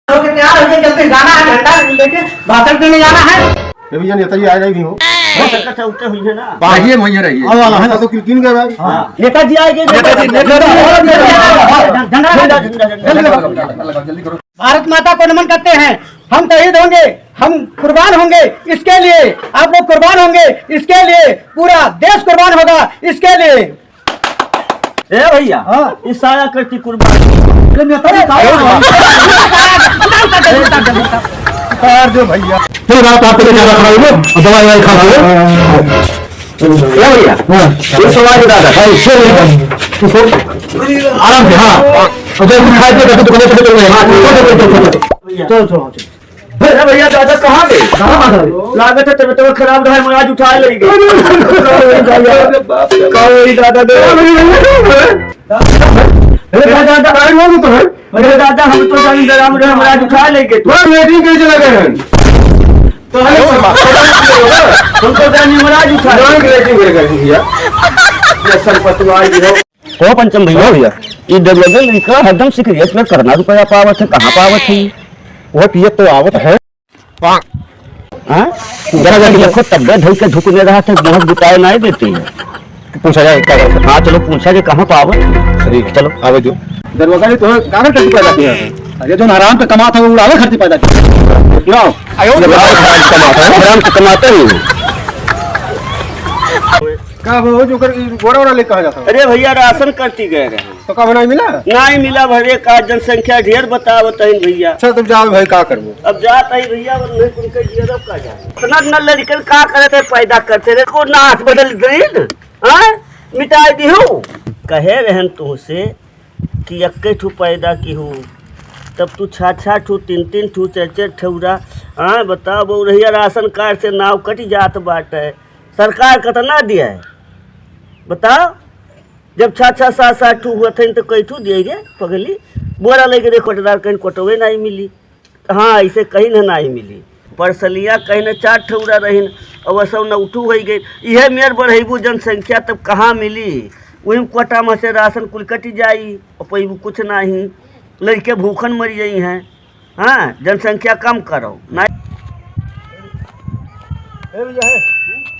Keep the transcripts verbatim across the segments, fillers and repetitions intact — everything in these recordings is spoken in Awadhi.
होके तैयार होके जल्दी जाना है, झंडा लेके भाषण देने जाना है। ये भैया, नेताजी आ गए भी हो। हो सकता है, उठे हुई है ना। रहिए, वहीं रहिए। आओ, आओ, है ना, तो किन, किन गए भाई? हाँ। नेताजी आएंगे, नेताजी, नेताजी। झंडा, झंडा, झंडा, झंडा, झंडा, झंडा। भारत माता को नमन करते हैं। हम शहीद होंगे, हम कुर्बान होंगे इसके लिए। आप लोग कुर्बान होंगे इसके लिए, पूरा देश कुर्बान होगा इसके लिए। ए भैया, हाँ। ई साया करती कुर्बान। अरे, नेता जी, साया। उतार दो भैया। चलो, रात आप पे ज्यादा खराब हो, दवाई वाई खा लो। ए भैया, हाँ। ये सवाल दादा, भाई, चल, आराम से, हाँ। और जब खाए पिए, तो दुकान पे चल रहे हैं। हाँ, चलो, चलो, चलो। अरे भैया, दादा कहाँ गए? कहाँ गए? लागत है तबीयत खराब रहा है, महाराज उठा ले गए। अरे, अरे, अरे, अरे, बाप रे। का होई दादा दे? अरे दादा, अरे दादा, हम तो जानी डराम रहे, महाराज उठा ले गए। तो लेटरिन कैसे लगे हैं? तो हम तो जानी महाराज उठा ले गए। लेटरिन करे करेंगे भैया। ये सरपतवार जी हो। हो पंचम भैया, हो भैया। ई डबल लड़का हरदम सिगरेट में करना रुपया पावत है, कहाँ पावत है? वो पिए तो आवत है। हाँ? जरा जरा देखो, तब्बे धई के ढुकने रहा थे, मुँह बुताए नहीं देती है। पूछा जाए क्या करता? हाँ, चलो पूछा जाए कहाँ पावत? सही है। चलो। आवे दो। दरोगा जी, तुम्हें कागज कैसे पैदा किया है? अरे, जो हराम पे कमाता है, वो उड़ावे खातिर पैदा किया है। क्यों? आयो, ये बड़ा हराम कमाता है, हराम तो कमाता ही है। का हो, जो कर, गोरा वोरा लेके कहाँ जाता है? अरे भैया, राशन करती गए रहे। तो का नहीं मिला? नहीं मिला भरे का, जनसंख्या ढेर बतावत है भैया। अच्छा, तब जाओ भाई, का करबो? अब जात है भैया, अब नहीं उनके जियरब का जाए। इतना न लड़कन का करते पैदा करते रहे, को नाश बदल गई न, हाँ? मिटाई दी हो। कहे रहन तुमसे कि इक्के ठू पैदा की हो, तब तू छा छा ठू, तीन तीन ठू, चार चार ठौरा, हाँ? बताओ, बहुरहिया राशन कार्ड से नाव कट जात बाटे। सरकार कितना दिया है? बताओ, जब छह छह सात सात ठू हुआ था, तो कई ठू दिए रे पगली? बोरा लेके देखो, कोटदार कहीं कोटवे नहीं मिली। हाँ, ऐसे कहीं ना नहीं मिली। परसलिया कहीं ना चार ठौरा रहिन, और वह सब न उठू हो गई। इहे मेर बढ़ेबू जनसंख्या, तब कहाँ मिली? वही कोटा में से राशन कुल कटी जाई, और पैबू कुछ नहीं, लड़के भूखन मर जाई हैं। हाँ, जनसंख्या कम करो। ना ए भैया, है,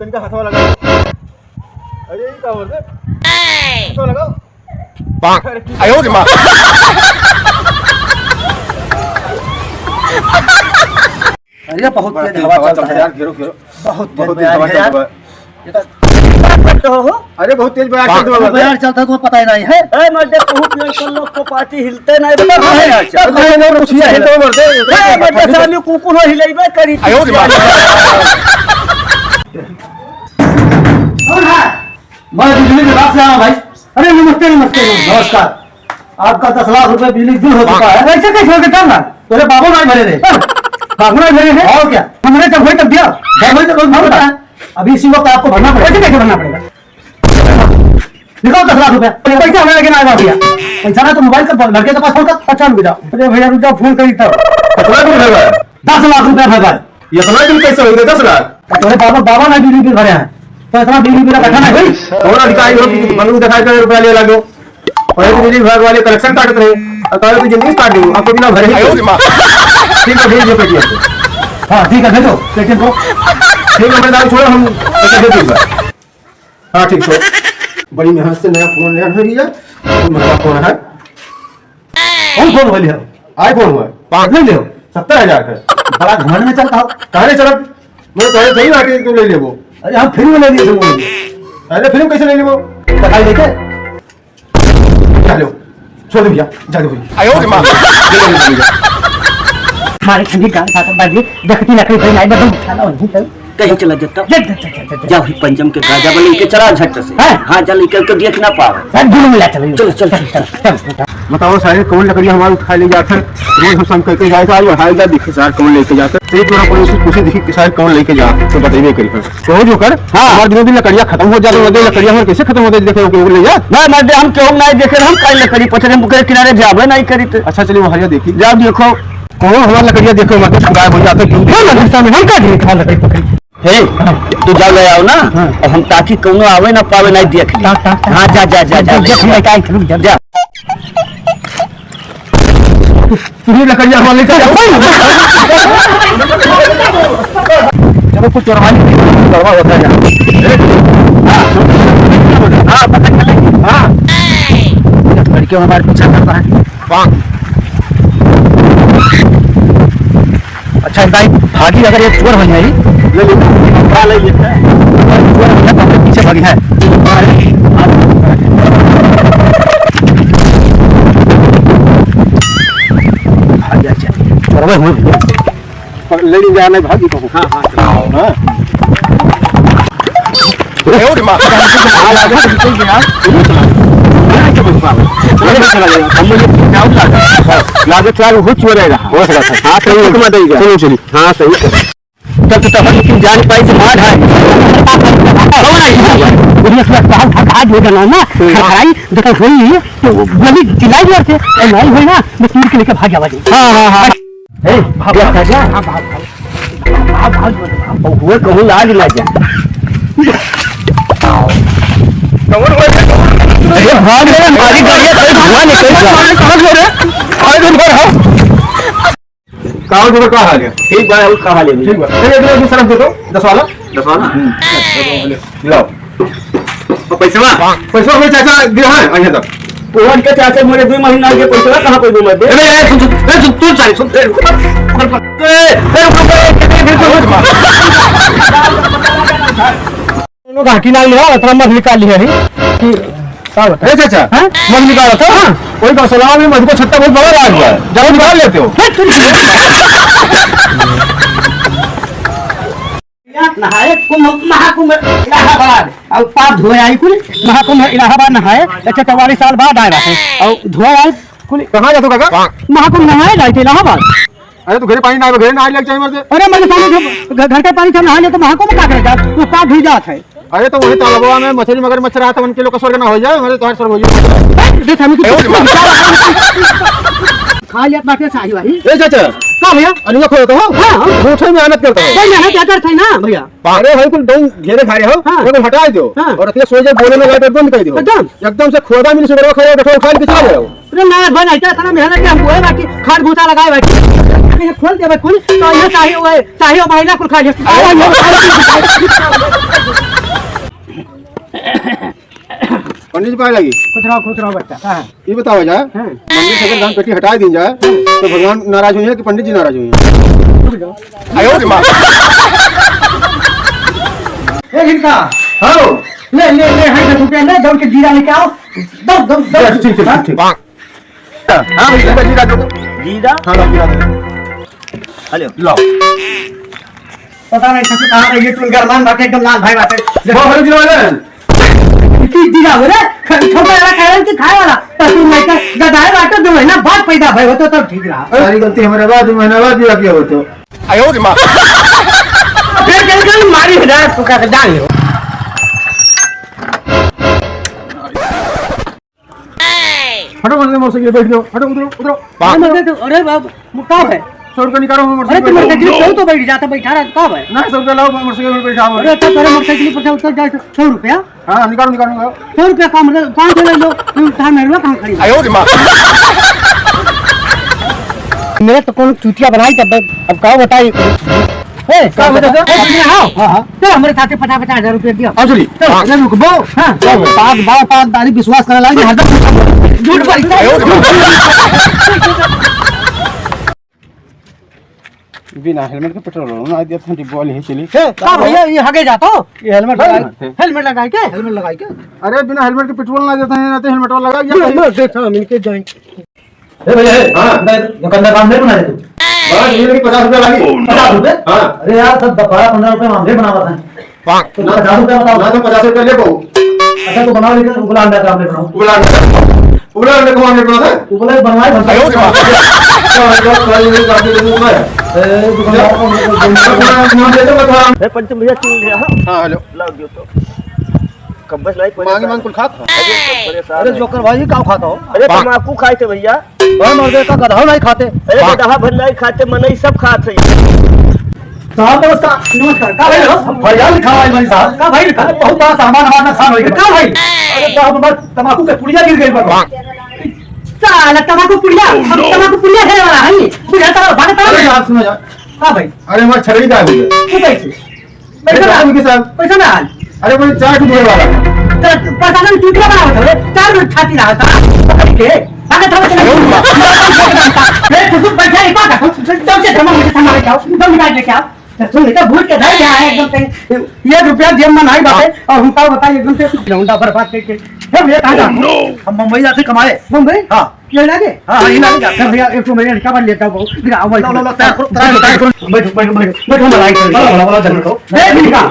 तनिका हथवा लगा। अरे, ये का बोल रहे? हथवा लगाओ। पाक। अरे, ठीक आयो रे माँ। अरे, बहुत तेज हवा चलता है यार, घेरो, घेरो। बहुत तेज बहुत तेज बयार हवा है चलता यार। है। ये तो बात करते हो, हो? अरे, बहुत तेज बयार चलता है। बयार चलता है, तुम्हें पता ही नहीं है। ए, मर्दे, बहुत तेज कर लो, को पाती हिलते नहीं, बता। अरे, अरे, अरे, कुछ नहीं हिलता, मर्दे। ए, मर्दे, सामने कुकुर हो, हिलेबे करी। आयो रे माँ। कौन है? मैं बिजली विभाग से आया हूँ भाई। अरे, नमस्ते, नमस्ते, नमस्कार। आपका दस लाख रुपए बिजली बिल हो चुका है। ऐसे कैसे हो गया? तोरे बाबू नहीं भरे रहे। बाबू नहीं भरे रहे? और क्या? हमने जब हुई तब दिया। जब हुई तब भरता है। अभी इसी वक्त आपको भरना पड़ेगा। पैसे कैसे भरना पड़ेगा? दिखाओ दस लाख रुपया। पैसा हमें लेके ना आएगा भैया। पैसा ना तो मोबाइल का, लड़के के पास फोन कर, अच्छा रुक जाओ। अरे भैया रुक जाओ, फोन करी तब। कितना बिल भरवा है? दस लाख रुपया भरवा है। इतना बिल कैसे होंगे दस लाख? अरे बाबा, बाबा ना बिजली बिल भरे हैं, तो इतना बिजली बिल इकट्ठा नहीं हुई। और अधिकारी हो कि मनु दिखाई कर रुपया ले लागो। पहले तो बिजली विभाग वाले कलेक्शन काटते रहे, और कल तो जिंदगी काट देंगे, आपको बिना भरे ही। आयो रे माँ। ठीक है, भेज दो पेटीएम को। हाँ, ठीक है, भेजो पेटीएम को। ठीक है, मैं दारू छोड़ो, हम पैसे दे दूंगा। हाँ, ठीक है। बड़ी मेहनत से नया फोन लिया है भैया, तो मेरा फोन है। कौन फोन वाली है? आईफोन हुआ है। पाँच ले लियो। सत्तर हजार का। बड़ा घमंड में चलता हो। काहे चलब? मैं तो सही बात है, क्यों ले लेबो? अरे, हम फ्री में ले लिए थे वो। अरे, फ्री में कैसे ले लेबो? दिखाई देखे? जा लो, छोड़ दो भैया, जा दो भैया। आयो रे माँ। हमारे ठंडी गाल खत्म बाजी, देखती ना कहीं भाई, नहीं बदल खाना वहीं पे। कहीं चला जाता। जा, जा, जा, जा, जा। जा, वही पंचम के गाजा में लेके चला झट से। हाँ। हाँ, जा लेके के देख ना पावे। चल, गुल मिला चल। चलो, चल, चल, चल। चल, चल। बताओ सारे, कौन लकड़िया हमारे उठा ले जात है? रोज हम संग करके जाए तो आज बढ़ाए जा, देखी सार कौन लेके जात है। एक बार कोई से पूछे देखी कि सार कौन लेके जात है, तो बताइए करी। तो जो कर, हाँ। हमारे दिनों दिन लकड़िया खत्म हो जाते, लकड़िया हमारे कैसे खत्म होते, देखो, वो ले जा। नहीं, मर्दे, हम केहू नहीं देखे, हम काहे लकड़ी पथरे, हम ओकरे किनारे जाबे नहीं करी थे। अच्छा, चलिए, वो हरिया देखी। जाओ देखो। कौन हमारा लकड़िया देखो, मर्दे, गायब हो जाते, क्यों? हाँ, मर्दे, सामने हम का देखे, लकड़ी पकड़ी। हे, तू जा ले आओ ना, हाँ। और हम ताकि कौनो आवे ना पावे, नहीं देख ली। ता, ता, ता। हाँ, जा, जा, जा, जा, जा, जा, जा। जा। जा। तू, तू ही लकड़िया वाले का। जब कुछ चोरवानी नहीं, गड़बड़ होता है। हाँ, हाँ, पता चला। हाँ। लड़के हमारे पीछा करता है। अच्छा, एक दाई भागी, अगर ये चोर बन जाई, ले लो, उठा ले, ये है। चोर बन जाई, तो अपने पीछे भागी है। भाग जा, चल। चोरवे हुए। पर ले लीजिए, आने भागी तो। हाँ, हाँ, चलो। हाँ। ए, ओ रे माँ। हाँ, लागत है, निकल गया। चलो, चलो, चलो, चलो। हम लोग क्या होता है? लागत चार हो चुआ रहेगा। हो सकता है। हाँ, सही है। चलो, चलो। हाँ, सही है। चल, तो तब हम जान पाई से मार है। कौन आई? दुनिया से बाहर भाग, भाग हो जाना ना। हम्म। खड़ाई, देखो, होई, तो वो गोली चिल्लाई जोर से। ए, नहीं होई ना, मैं तीर के लेके भाग जावा जी। हाँ, हाँ, हाँ। ए, भाग, भाग, भाग, भाग। भाग, भाग, भाग, भाग। अब हुए कहूँ लाज ना जा। अरे भाग रे, भागी गाड़िया, कोई धुआं नहीं, कोई धुआं नहीं, समझ लो रे। भाग, भाग, भाग। का हो, का हाल है? ठीक बा, और का हाल है? ठीक बा। ए, एक ग्लास शराब दे दो, दस वाला। दस वाला? हम्म। लाओ। तो पैसवा? पैसवा हमें चाचा दिया है, आइए तब। तोहर के चाचा मोरे दो महीना के पैसवा कहाँ पे दो मत दे? अरे, ए, सुन, सुन, ए, सुन, तू चल, सुन, ए, रुक, पकड़, पकड़। ए, ए, रुक, रुक, रुक, रुक, रुक। लोग हकी नाम लिया, इतना मत निकाल लिया है। का बता? ए चाचा, हाँ? मत निकालो तो। हाँ। वही बसलावा में मधु का छत्ता बहुत बड़ा लाग गया है। जाओ निकाल लेते हो। हट, तू नहाए कुंभ, महाकुंभ इलाहाबाद। और पाप धोए आई कुल, महाकुंभ इलाहाबाद नहाए, एक सौ चौवालीस साल बाद आए रहे। और धोए आई कुल। कहाँ जाते हो काका? महाकुंभ नहाए जाए थे इलाहाबाद। अरे, तू घरे पानी ना आवे, घरे नहाए लग जाए मर दे। अरे, मर दे, सामने घर, घर का पानी से नहा ले तो महाकुंभ का करे जात? वो पाप धुई जात है। अरे, तो वही तालाबवा में मछली मगरमच्छ रहा था, उनके लोग का स्वर्ग ना हो जाए, हमारे तो हर स्वर्ग हो जाए। देख, हमें कुछ खा लिया बाटे साही वाही। ए चाचा। का भैया? अनुआ खोए तो हो? हाँ, हाँ। झूठे मेहनत करता हो। भाई, मेहनत क्या करते हैं ना भैया? अरे, भाई, कुल दम घेरे खा रहे हो, हाँ। ये कुल हटा दो। हाँ। और अपने सोचे बोले में लाइट बंद कर दो। एकदम। एकदम से खोदा मिल से खड़े उठा उठा के चला जाओ। अरे ना, बन ऐसा, इतना मेहनत के हम बोए बाकी, खाद भूसा लगाए बाकी। ये खोल दे, कुल तो ये साही हुआ है, साही और महिला कुल खा लिया। पंडित जी पाए लगी। खुश रहो, खुश रहो बच्चा। हाँ। ये बताओ जाए, हाँ। मंदिर से अगर दान पेटी हटा दी जाए, तो भगवान नाराज हुई है कि पंडित जी नाराज हुई है? आयो रे माँ। ए, इनका, हेलो, ले, ले, ले, हाय, दस रुपया ले, दौड़ के जीरा लेके आओ। दौड़, दौड़, दौड़। ठीक, ठीक, ठीक, ठीक। हाँ? हाँ भाई, जीरा, जीरा दो। जीरा? हाँ, लो, जीरा दो। हेलो। लो। पता नहीं, ससुर कहाँ रह गई, तू गरमान बाटे, एकदम लाल भाई बाटे। बहुत बड़ी जीरा वाले हैं। की जीरा हो रे? छोटा वाला खाए कि खाए वाला? तो तू नहीं कर, गदाए बाटे, दो महीना बाद पैदा भय होतो, तब ठीक रहा। सारी गलती हमारे बाद, दो महीना बाद भी किया होतो। आयो रे माँ। फिर, फिर, फिर मारी हो जाए, तू क्या जान लो। हटो, हटो, मोटरसाइकिल बैठ जाओ, हटो, उतरो, उतरो। अरे, अरे, अरे, बाप, वो का है? सौ रुपया निकालो, अरे, मोटरसाइकिल तू बैठ जाओ। मोटरसाइकिल पे तो बैठ जाता, बैठा रहा, का है? ना, सौ रुपया लाओ, मोटरसाइकिल पे बैठा। अरे, अच्छा, तेरे मोटरसाइल पर से उतर जाए, सौ रुपया? हाँ, निकालो, निकालो, निकालो। सौ रुपया का मतलब, पाँच सौ ले लो, तुम थाने रुआ कहाँ खड़ी? आयो रे माँ। मेरे तो कौन चूतिया बनाई तब, अब का बताई? ए, का का हो बताई? बताई? ए, आओ। हाँ, हाँ। चल, हमरे साथे पचास, पचास हजार रुपया दिया। आओ, चली। चल, हाँ। चल, रुक, बो। हाँ, चल, बात, बात, बात, दादी विश्वास करे लागी, हरदम झूठ बोलता है। बिना हेलमेट के पेट्रोल ना दिया था, डिब्बा वाले ही चली। ए, का भैया, ये हगे जाता हो? ये हेलमेट हाँ। लगाए, हेलमेट लगाए के? हेलमेट लगाए के? अरे, बिना हेलमेट के पेट्रोल ना देता है, ना तो हेलमेट वाला लगा, या मैं, मैं देखा, हम इनके जाएंगे। ए भैया, ए, हाँ। नहीं, दुकानदार काम नहीं बनाए तू? बस, ये नहीं, पचास रुपया लागी। पचास रुपये? हाँ। अरे यार, सब बारह पन्द्रह रुपये महंगे बनावा था। तो ना, पचास रुपये बताओ। ना तो पचास रुपये ले पाओ। अच्छा, तो बनाओ, लेकिन उबला अंडा का आमलेट बनाओ। उबला अंडा, उबला अंडा का आमलेट बनाओ, सर। उबला बनवाए, बनवाए। आयो रे बाप। ए, दुकानदार का आमलेट बनाओ। ए, पंचम भैया, चल रहा है। हाँ, हेलो। लाओ, दियो तो। कब्बस लाइक मांगे मांग कुल खात हो। अरे, परेशान अरे, है। जोकर भाई, का खात हो? अरे, तमाकू खाए थे भैया। अरे, मर्दे का गधा नहीं खाते। अरे, गधा भर नहीं खाते, मनई सब खात है। साहब, नमस्कार। नमस्कार। का भाई हो? हम फरियाद लिखा हुआ है भाई साहब। का भाई लिखा? अरे, बहुत बड़ा सामान हमारा नुकसान हो गया। का भाई? अरे, साहब, हमारे तमाकू के पुड़िया गिर गई बा। साला तमाकू पुड़िया, हम तमाकू पुड़िया खाने वाला है। बुझा तो भाग तो। अरे यार, सुनो यार। हाँ भाई। अरे, हमार छगड़ी का हो गया? तू कैसे? पैसा ना, साहब। पैसा ना आल। अरे, कोई चार रुपये वाला। तो प्रशासन चूतिया बना होता है, चार रोज छाती रहा था, पकड़ के, ताकत था, ए, तू, तू बैठा है, क्या कर? चल, चल, चल, थमा, मुझे थमा लेके आओ, दो मिनट लेके आओ। तो सुन, इतना भूत के घर क्या है, एकदम से, ये रुपया जेब में नहीं बाटे, हाँ। और हमका बताइए, एकदम से लौंडा बर्बाद करके। हे भैया, कहाँ जा? हम मुंबई जाते कमाए। मुंबई? हाँ। ये लागे? हाँ, हाँ, ये लागे। अरे भैया, एक तो मेरे लड़का पर लेता हूँ, फिर आओ भाई। लो, लो, लो, तैयार करो, तैयार करो, तैयार करो। बैठो, बैठो, बैठो, बैठो, हम लाइन करो। बोलो, बोलो, बोलो, जल्दी करो। ए, भीखा,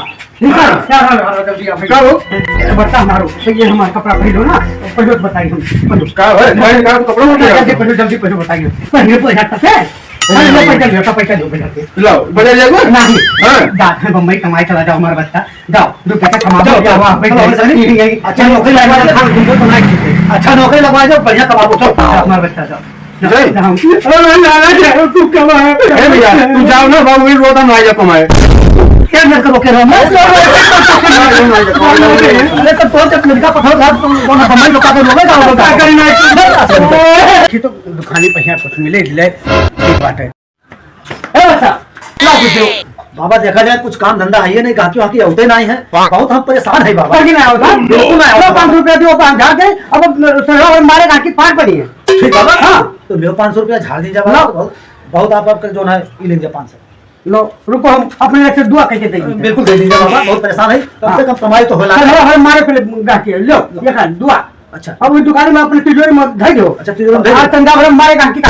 भीखा, क्या हाल है? भीखा हो? ये बच्चा हमारो, तो ये हमारा कपड़ा पहन लो ना, पहले तो बताइए हम, पहले। का है? भाई, का कपड़ा पहन लो? जल्दी पहन लो, जल्दी पहन लो, बताइए। पहले तो यहाँ तक है। अरे, लो, पैसा लो, पैसा लो, पैसा लो। लो, बजा जाएगा? नहीं। हाँ। जात है बम्बई कमाई चला जाओ हमारा बच्चा। जाओ, दो पैसा कमा जाओ, जाओ, जाओ, आप बैठ जाओ, जाओ। नहीं, नहीं, नहीं। अच्छा नौकरी लगवा दो, खाना तुमको तो नहीं ठीक है। अच्छा नौकरी लगवा दो, बढ़िया कमा दो, जाओ, जाओ। हमारा बच्चा जाओ। जाओ, जाओ। अरे, नाना, जाओ, तू कमा। ए भैया, तू जाओ ना, बाबू, ये रोता ना आइए कमाए। क्या लड़का को कह रहा हूँ मैं? अरे, तो, तो जब लड़का पठाओ, साहब, तुम दोनों बम्बई लोग का तो लोग हैं, क्या होगा? क्या करना है? कि तो दुकानी पे यहाँ कुछ मिले, ले, ठीक बात है। ए बच्चा, ला कुछ दो। बाबा, देखा जाए, कुछ काम धंधा है ये नहीं, गाहकी वाहकी औते नहीं है। बहुत हम परेशान है बाबा। कहीं नहीं आवता। बिल्कुल नहीं आवता। लो, पाँच सौ रुपया दियो, पाँच हजार दे। अब सर, मारे गाहकी पाँच बनी है। ठीक है बाबा। हाँ। तो लियो, पाँच सौ रुपया झाड़ दीजिए बाबा। लो। बहुत, बहुत आप, आपका जो ना है, ये लीजिए पाँच सौ। लो, रुको, हम अपने एक से दुआ कह के देंगे। बिल्कुल दे दीजिए बाबा, बहुत परेशान है। कम हाँ। से कम कमाई तो होला। सर, हर मारे पहले गाहकी है। लो, ये खा, दुआ। अच्छा। अब वो दुकान में अपने तिजोरी में धर दो। अच्छा, तिजोरी में धर दो। हाँ, चंदा भर मारे गाहकी का।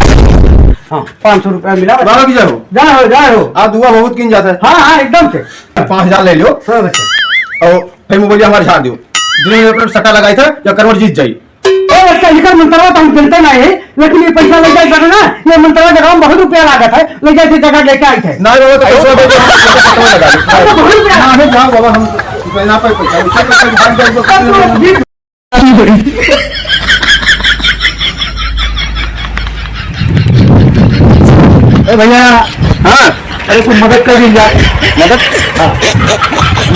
हाँ, पाँच सौ रुपया मिला। बाबा की जय हो। जय हो, जय हो। आप दुआ बहुत कीन जाता है। हाँ, हाँ, एकदम से। पाँच हजार ले लो। हाँ, बच्चा। और फिर मोबाइल हमारे झाड़ दो। जिन्होंने अपना सट्टा लगाई था, या करवट जीत जाई। ओ बच्चा, इनकर मंतरवा तो हम गिनते नहीं है, लेकिन ये पैसा ले जाए बने ना, ये मंतरवा जगह में बहुत रुपया लागत है, ले जाए जगह लेके आई थे। नहीं बाबा, तो पैसा दे दो, हम सट्टा लगा दो। अरे, बहुत रुपया। ना, नहीं, जाओ बाबा, हम ना पाए पैसा, उससे पैसा भाग जाए तो। ए भैया। हाँ। अरे कुछ मदद कर दीजिए। मदद? हाँ।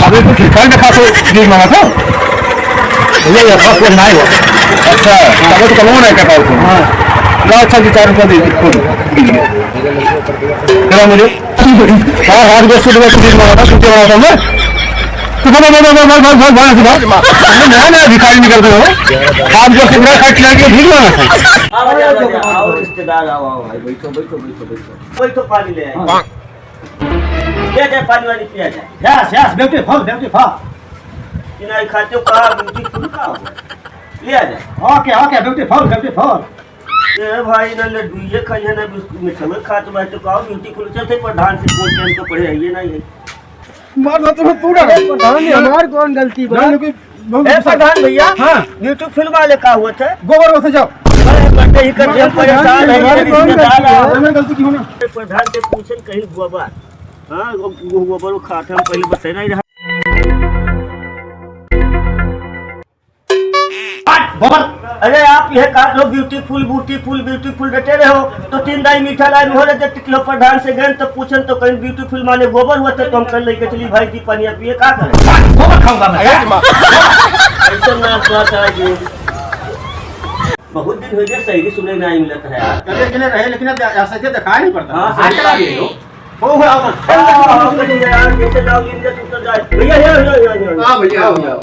अभी कुछ हिसाब में खासो चीज मांगा था। भैया, ये बस वो ना ही हुआ। अच्छा, तब तो कम हो रहा है क्या पाँच सौ? हाँ। ला, अच्छा जी, चार रुपया दे दीजिए। चला मुझे। हाँ, हाथ गोड़ से दुआ से दिन मांगा था, कुछ बड़ा था मैं। तू बोलो, बोलो, बोलो, बोलो, बोलो, बोलो, बोलो। अरे, नया, नया भिखारी निकल गए हो। हाथ गोड़ से पूरा काट लिया कि भीख मांगा था। आओ, आओ, आओ, आओ, रिश्तेदार, आओ, आओ, भाई, बैठो, बैठो, बैठो, बैठो। बैठो, पानी ले आए। हाँ। ले जाए, पानी वानी पिया जाए। Yes, yes, beautiful, beautiful। कि नहीं खाते हो, कहा beautiful का हो? लिया जाए। Okay, okay, beautiful, beautiful। ए भाई, ना लड्डू ये खाई है, ना बिस्कुट में चलो खा, तो मैं तो कहा beautiful चलते, प्रधान से पूछ के हम तो पढ़े आइए ना ये। मार दो तुम्हें पूरा। अरे प्रधान जी, हमार कौन गलती बा? जान लो कि बहुत ए गुस्सा। प्रधान भैया, हाँ। Beautiful वाले का हुआ थे? गोबर हो से जाओ। अरे बड्डे ही कर दिया, हमार परेशान है, हमार ये कौन रिश्तेदार गलती है? आओ। हमार गलती की होना? प्रधान से पूछन कहीं गोबर। हाँ, वो, वो गोबर वो खाते हम पहले बताए नहीं रहा। गोबर। अरे आप यह कहा लोग beautiful, beautiful, beautiful रटे रहे हो, तो तीन दाई मीठा लाई में हो रहे, जब किलो प्रधान से गए तो पूछन तो कहीं beautiful माने गोबर हुआ, तो हम कल लेके चली भाई की पनिया पिए, का करें? गोबर खाऊंगा मैं। अरे माँ। ऐसे ना बात आ गई। बहुत दिन हो गया, शायरी सुने ना मिलत है यार। कल एक जने रहे, लेकिन अब ऐसा क्या दिखाई नहीं पड़ता। हाँ, सही बात है। ओ, हो, आओ ना। आओ, आओ, आओ, यार, जैसे जाओ, इंडिया टूट जाए। भैया, ये, ये, ये, ये। हाँ, भैया, आओ, आओ।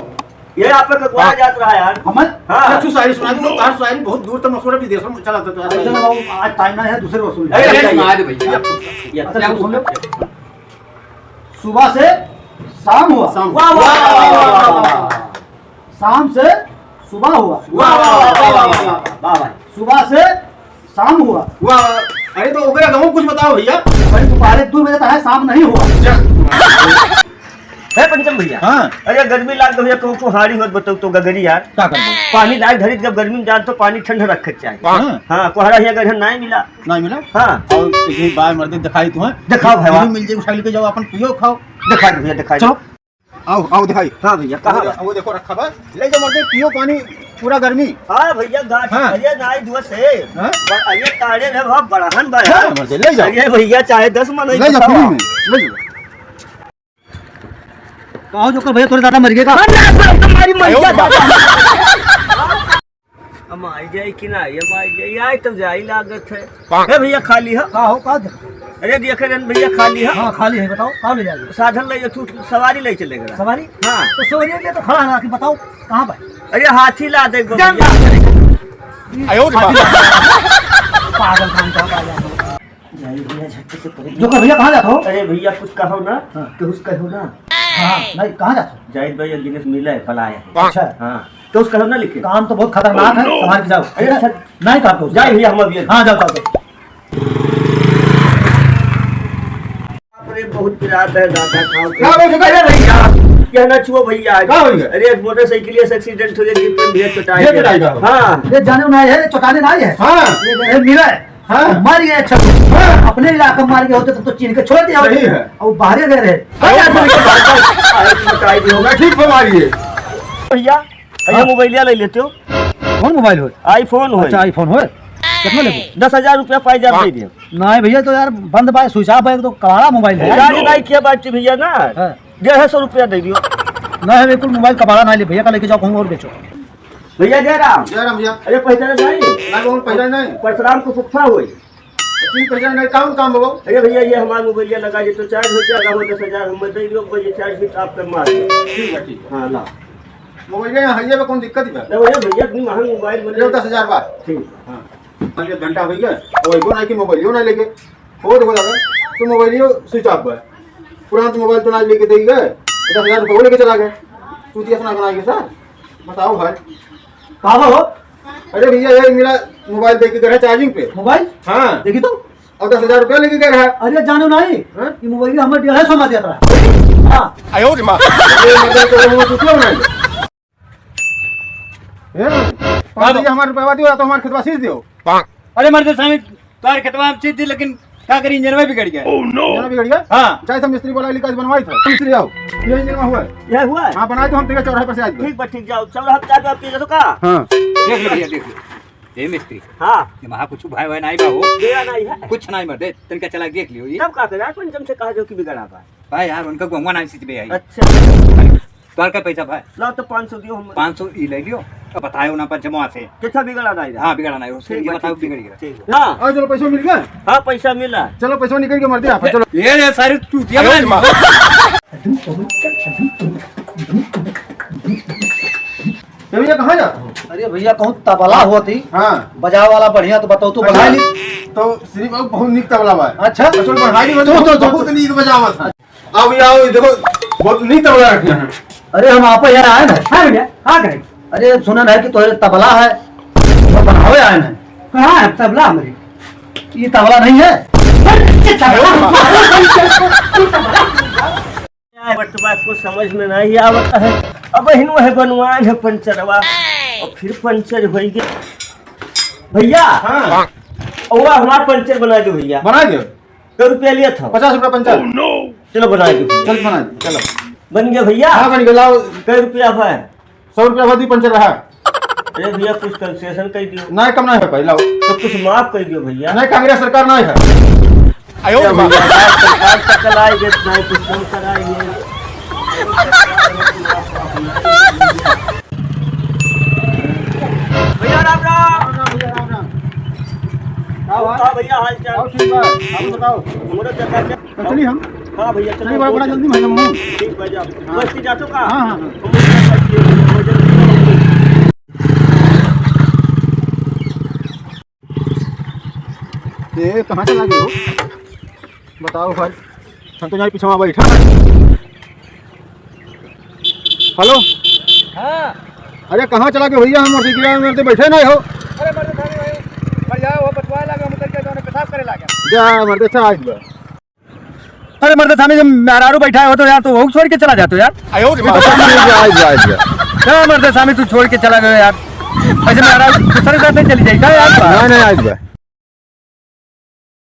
ये आप पे ककवा जात रहा यार। हमर? हाँ। अच्छा, शायरी सुना दो, तार शायरी बहुत दूर तक मशहूर है, विदेशों में चला था, तो अरे, चलो बाबू, आज टाइम ना है, दूसरे को सुन लो। अरे, अरे, सुना दे भैया। अच्छा, सुन लो। सुबह से शाम हुआ। शाम। वाह, वाह, वाह, वाह, वाह, वाह। शाम से सुबह हुआ। वाह, वाह, वाह, वाह, वाह, वाह, वाह। सुबह से शाम हुआ। वाह, वाह। अरे तो ओकरे गाँव कुछ बताओ भैया। भाई दोपहर दो बजे तक है, शाम नहीं हुआ। क्या? हे पंचम भैया। हाँ। अरे गर्मी लाग गई है, कहूँ को हारी होत बताओ तो गगरी यार। का करबो? पानी लाग धरी जब गर्मी में जान तो पानी ठंड रखे के चाही। हाँ। हाँ, कोहरा ही अगर है, नहीं मिला। नहीं मिला? हाँ। और ये बाय मर्दे दिखाई तुम्हें। दिखाओ भाई, ये वाह। मिल जाए, उठा लेके जाओ, अपन पियो खाओ। दिखाई दो भैया, दिखाई दो। चलो। आओ, आओ दिखाई। हाँ भैया, कहाँ वो, बा? वो देखो रखा बा। ले जाओ मर्दे, पियो पानी, पूरा गर्मी। हाँ भैया, गाछ हाँ। अरे नाई दुआ से। हाँ? ब-, अरे तारे रे बाप, बड़हन बा हाँ, यार। मर्दे, ले जाओ। अरे भैया, चाहे दस मन ले जाओ, बताओ। फ्री में, ले जाओ। कहो जो कर भैया, तोरे दादा मर गए का? अरे, तुम्हारी मर गया दादा। हम आई जाई कि ना, हम आई जाई, आई तब जाई लागत है। ए भैया, खाली है? का हो, का दे? अरे, देखे रहन भैया, खाली है? हाँ, खाली है, बताओ, का ले जाएंगे? साधन ले, तू सवारी ले चलेगा। सवारी? हाँ। तो सवारी ले तो खड़ा है, कि बताओ, कहाँ पर? अरे, हाथी ला दे, जान भैया। आयो रे बाप। पागल खान का, पागल। जाई भैया, झटके से परे। जो कर भैया, कहाँ जात हो? अरे भैया, कुछ कहो ना, हाँ। कुछ कहो ना। हाँ, नहीं, कहाँ जात हो? जाहिद भैया, गिनेस मिला है, पलाया है। अच्छा। हाँ, कुछ कहो ना, लेकिन काम तो बहुत खतरनाक है, संभाल के जाओ। अरे, अच्छा। नहीं काटो। जाई भैया, हम अभी हाँ, जाओ, जाओ, जाओ। अरे, बहुत पिरात है, दादा, खाओ। क्या बोल चुका है? अरे भैया, यह ना छुओ भैया। का हो गया? अरे, मोटरसाइकिल से एक्सीडेंट हो गया, जीप में भैया चोटाई ये गया। चोटाई का हो? हाँ। ये जाने ना है, चोटाने ना है। हाँ। ये, ये मिला है। हाँ। मार गया अच्छा। हाँ। अपने इलाका में मार गया होते तो, तो चीन के छोड़ दिया होता। सही है। अब बाहर गए रहे। अरे, अरे, बताई दियो। मैं ठीक बना रही है। भैया, भैया, हाँ। मोबाइलिया ले लेते हो। कौन मोबाइल हो? iPhone हो। अच्छा, iPhone हो। कितना लेबो? दस हजार रुपया पाई जाब दे दियो। नहीं भैया, तो यार बंद बा, switch off है, तो कबाड़ा मोबाइल है। चार्ज नहीं किया बात भैया ना। हाँ। डेढ़ सौ रुपया दे दियो। नहीं, बिल्कुल मोबाइल कबाड़ा नहीं ले भैया, का लेके जाओ कहूँ और बेचो। भैया जय राम। जय राम भैया। अरे पहचाने नहीं? ना, कौन पहचाने नहीं? परशुराम को फुफा होई। तीन पहचाने नहीं, कौन काम बाबू? अरे भैया, ये हमार मोबाइलिया लगा दे तो चार्ज हो जाएगा, वो दस हजार हम दे दियो, कोई ये चार्ज भी आप कर मार दो। ठीक है, ठीक है। हाँ, ला। मोबाइलिया यहाँ है, ये कौन दिक्कत है? अरे भैया, भैया, इतनी महंगी मोबाइल बन ये रही। दस हजार बात। ठीक। हाँ। पाँच एक घंटा हो गया, वो एगो ना कि मोबाइलियो ना लेके, हो देखो दादा, तो मोबाइलियो switch off है। पुराना तो मोबाइल तो ना लेके दे गए, दस हजार रुपये वो लेके चला गए। चूतिया सुना बनाएंगे सर, बताओ भाई। का हो? अरे भैया, ये मेरा मोबाइल देके गए चार्जिंग पे। मोबाइल? हाँ। देखी तो। और दस हजार रुपया लेके गए रहा। अरे जानो नहीं, हाँ? ये मोबाइल हमें डेढ़ सौ में देता है। हाँ। आयो रे माँ। ये मतलब तो हम चूतिया बनाएंगे। ए, पाँच बजे हमारे रुपया दियो, या तो हमारे खेतवा सींच दियो। अरे मर्द स्वामी, तोहर खेतवा हम सींच दी, लेकिन का करी, इंजनवा बिगड़ गया। इंजनवा बिगड़ गया? हाँ। जाए तो मिस्त्री बोला, लिखा बनवाई था। मिस्त्री आओ, ये इंजनवा हुआ है। यह हुआ है? हाँ, बनाए तो हम तेरे चौराहे पर से आज। ठीक बा, ठीक, जाओ, चौराहा पे जाके आप पी लो का? हाँ। देख लो भैया, देख लो। ए मिस्त्री। हाँ। ये वहाँ कुछ भाई वाई नहीं बा हो? गया नहीं है। कुछ नहीं मर्दे, तनका चला देख लियो ये। तब का करे, अपन जम से कहा जो कि बिगड़ा बा। भाई यार, उनका गंगवा नाम से बे आई। अच्छा। तोर का पैसा भाई? लाओ तो पाँच सौ दियो हम। पाँच सौ ई ले लियो। अब बतायो ना पंचमवा से। कितना बिगड़ा नहीं रहा? हाँ, बिगड़ा नहीं, उससे ठीक ये है, बताओ ठीक, बिगड़ गया। ठीक है। हाँ। आओ, चलो, पैसा मिल गया? हाँ, पैसा मिला। चलो, पैसा निकल के मर दिया, चलो। ये, ये सारी चूतिया अरे मार माँ। तो भैया, कहाँ जाता हो? अरे भैया, कहूँ तबला होती। हाँ। बजावे वाला बढ़िया तो बताओ, तू अच्छा, बना ली। तो श्री बाबू बहुत नीक तबला बा। अच्छा। अच्छा, बढ़ाई ली, तो, तो, तो, बहुत नीक बजावत है। आओ भैया, आओ, देखो, बहुत नीक तबला रखे हैं। अरे, हम आप यहाँ आए ना। हाँ भैया, हाँ करें। अरे, सुनन है कि तोहरे तबला है, वो बनावे आए हैं। कहाँ है तबला हमारे? ये तबला नहीं है। ये तबला। यार, बटवा कुछ समझ में नहीं आवत है। अब हिन वह बनवान है पंचरवा, और फिर पंचर होई गया। भैया, हाँ। वो हमार पंचर बना दो भैया। बना दो। कै रुपया लिया था? पचास रुपया पंचर। चलो बना दो। चल बना दो, चलो। बन गया भैया? हाँ, बन गया, लाओ। कै रुपया है? सौ रुपया भर दी पंचर रहा। अरे भैया, कुछ concession कर दियो। नहीं, कम नहीं हो पाई, लाओ। तो कुछ माफ कर दियो भैया। नहीं, कांग्रेस सरकार नहीं है। आयो भैया, सरकार तक लाएंगे, नहीं कुछ कम कराएंगे। भैया राम राम। राम राम भैया, राम राम। का हुआ? का भैया हाल चाल? और ठीक बा, आप बताओ। हमारा चाचा क्या? तो चली हम। हाँ भैया, चलो, चली बा, बहुत बड़ा जल्दी में हम हूँ। ठीक बा, जाओ। हाँ। बस्ती जातो का? हाँ, हाँ, हाँ। हम लोग का ये वजन ये कहाँ चला गयो? बताओ भाई, हम तो यहाँ पीछे वहाँ बैठा है। हेलो। हाँ। अरे कहाँ चला गयो भैया, हम मोटरसाइकिल में तो बैठे नहीं हो। अरे मर्द थाने भाई, बढ़िया हो, बतवा लगा, हम उतर के जाने पेशाब करे लगा। जा मर्द, अच्छा आज बा। अरे मर्द सामी, जब मेहरारू बैठा हो तो यार, तो वो छोड़ के चला जाते हो यार। आयो रे माँ। आइब जा, आइब जा, आइब जा। क्या मर्द सामी, तू छोड़ के चला गयो यार? ऐसे मेहरारू दूसरे साथ नहीं चली जाई, क्या यार? नहीं, नहीं, आइब जा।